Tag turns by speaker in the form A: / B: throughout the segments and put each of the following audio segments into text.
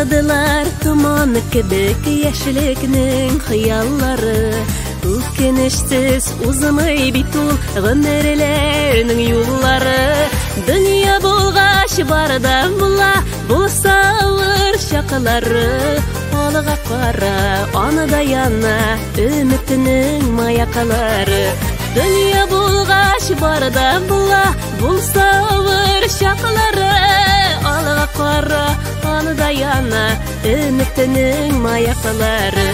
A: Таралдылар томан кебек яшьлекнең хыяллары. Үкенечсез узмый бит ул гомерләрнең юллары. Дөнья булгач бар да була, булса авыр чаклары. Алга кара, аны да яна өметенең маяклары. Дөнья булгач бар да була, булса авыр чаклары. Алга кара, аны да яна өметенең маяклары.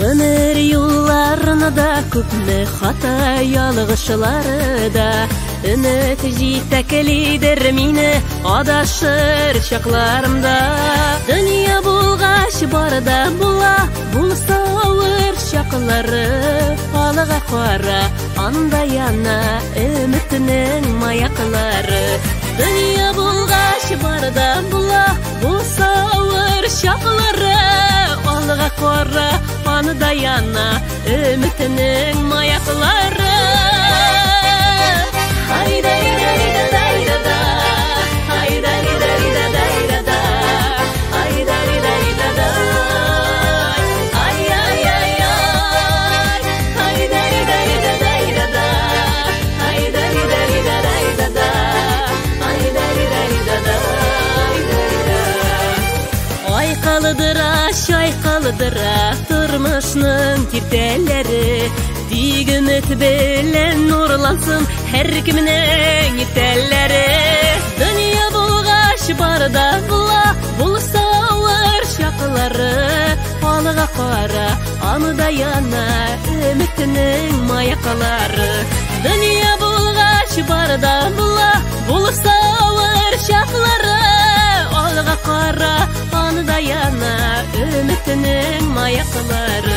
A: Гомер юлларына да күпме хата ялгышлары да. Өмет җитәклидер мине адашыр чакларымда. Дөнья булгач бар да була, булса авыр чаклары. Алга кара, анда яна өметенең маяклары. Дөнья булгач бар да була, булса авыр чаклары. Алга кара, аны да яна өметенең маяклары. Ай-да-ри-да-ри-да-да-ри-да-да. Ай-да-ри-да-ри-да-да-ри-да-да. Ай-да-ри-да-ри-да-да. Ай-яй-яй-яй. Ай-да-ри-да-ри-да-да-ри-да-да. Ай-да-ри-да-ри-да-да-ри-да-да. Ай-да-ри-да-ри-да-да. Ай-да-ри-да. Айкалыдыра, чайкалыдыра тормышның киртәләре. Тик өмет белән нурлансын һәр кемнең иртәләре. Дөнья булгач бар да була, булса авыр чаклары. Алга кара, аны да яна өметенең маяклары. Дөнья булгач бар да була, булса авыр чаклары. Алга кара, аны да яна өметенең маяклары.